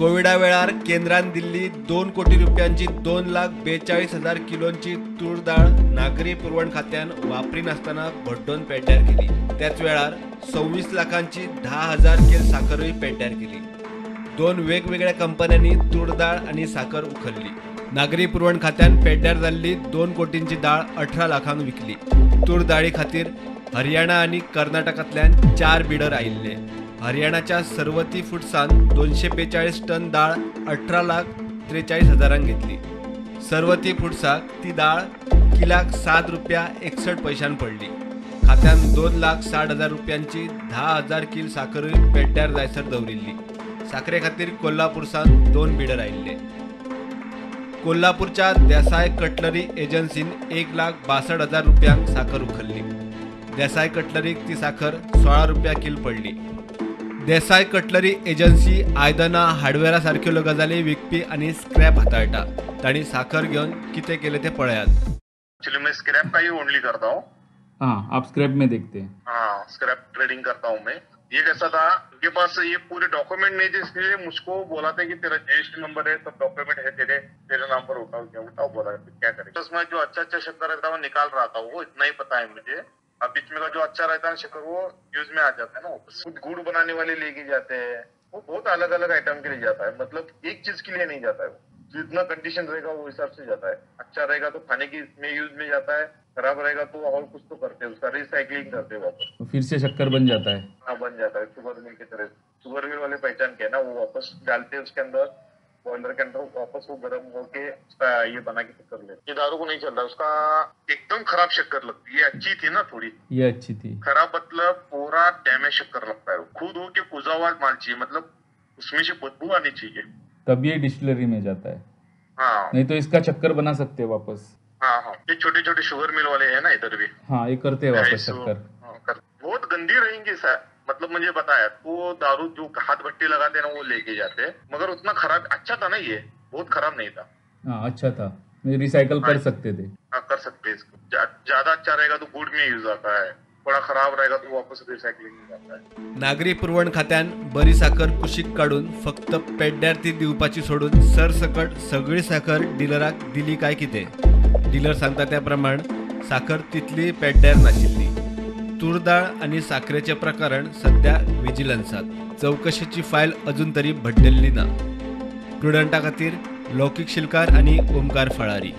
कोविडा वेळार केंद्रान दिल्ली 2 कोटी रुपयांची 2,42,000 किलोंची तूर दाळ नागरी पुरवण खात्यान वापरिनासतना भड्डोवन पेड्ड्यार केली. त्याच वेळार 26 लाखांची 10,000 किल साखरूय पेड्ड्यार केली. 2 वेगवेगळ्या कंपन्यांनी तूर दाळ आनी साखर उखल्ली. नागरी पुरवण खात्यान पेड्ड्यार जाल्ली 2 कोटींची दाळ 18 लाखांक विकली. तूर दाळी खातीर हरियाणा आनी कर्नाटकांतल्यान 4 बिडर आयिल्ले. हरियाणाच्या सरवती फुडसान 242 टन दाळ 18,43,000 घेतली. सरवती फुडसाक ती दाळ किलाक 7 रुपया 61 पैशान पडली. खात्यान 2,60,000 रुपयांची 10,000 किल साखरूय पेड्ड्यार जायसर दवरिल्ली. साखरे खातीर कोल्हापूरसान 2 बिडर आयिल्ले. कोल्हापूरच्या देसाय कटलरी एजन्सीन 1,62,000 रुपयांक साखर उखल्ली. देसाय कटलरीक ती साखर 16 रुपया किल पडली. देसाय कटलरी एजन्सी आयदनां, हार्डवेरा सारक्यो गजाली विकपी आनी स्क्रॅप हाताळटा. तांणी साखर घेवन कितें केलें तें पळयात. एक्चुअली मैं स्क्रैप का ही ओनली करता हूँ. हाँ, आप स्क्रैप में देखते हैं. हाँ, स्क्रैप ट्रेडिंग करता हूँ मैं. ये कैसा था, उनके पास ये पूरे डॉक्यूमेंट नहीं थे, इसलिए मुझको बोला था कि तेरा जीएसटी नंबर है, सब डॉक्यूमेंट है तेरे तेरे नाम पर, उठाओ क्या उठाओ बोला, क्या करें. उसमें जो अच्छा अच्छा शक्कर रहता है वो निकाल रहा था, वो इतना ही पता है मुझे. अब बीच में का जो अच्छा रहता है शक्कर वो यूज में आ जाता है ना. कुछ गुड़ बनाने वाले लेके जाते हैं, वो बहुत अलग अलग आइटम के लिए जाता है, मतलब एक चीज के लिए नहीं जाता है. वो जितना कंडीशन रहेगा वो हिसाब से जाता है. अच्छा रहेगा तो खाने की इसमें यूज में जाता है, खराब रहेगा तो और कुछ तो करते हैं, उसका रिसाइकलिंग करते हैं वापस, तो फिर से शक्कर बन जाता है. हाँ, बन जाता है शुगर मिल की तरह. शुगर मिल वाले पहचान के ना, वो वापस डालते हैं उसके अंदर, बॉयलर के अंदर वापस वो गर्म होके उसका ये बना के शक्कर लेते. ये दारू को नहीं चल रहा, उसका एकदम खराब शक्कर लगती है. ये अच्छी थी ना थोड़ी, ये अच्छी थी. खराब मतलब पूरा डैमेज शक्कर लगता है, खुद हो के कुजा हुआ माल चाहिए, मतलब उसमें से बदबू आनी चाहिए, तब ये डिस्टिलरी में जाता है. हाँ, नहीं तो इसका चक्कर बना सकते हैं वापस. हाँ हाँ, ये छोटे छोटे शुगर मिल वाले हैं ना इधर भी. हाँ, ये करते हैं वापस शक्कर. हाँ, बहुत गंदी रहेंगी सर, मतलब मुझे बताया वो दारू जो हाथ भट्टी लगाते हैं ना वो लेके जाते हैं, मगर उतना खराब अच्छा था ना, ये बहुत खराब नहीं था. हाँ, अच्छा था, रिसाइकल कर सकते थे. हाँ, कर सकते हैं इसको. ज्यादा अच्छा रहेगा तो गुड़ में यूज आता है, थोड़ा खराब रहेगा तो वापस रिसायकलिंग में जाता है. नागरी पुरवण खात्यान बरी साखर कुशीक काडून फक्त पेड्ड्यार ती दिवपाची सोडून सरसकट सगळी साखर डिलराक दिली काय कितें. डिलर सांगता त्या प्रमाण साखर तितली पेड्ड्यार नाशिल्ली. तूर दाळ आनी साखरेचें प्रकरण सध्या विजिलन्सात. चवकशेची फायल अजून तरी भड्डल्ली ना. प्रुडंटा खातीर लौकीक शिलकार आनी ओमकार फळारी.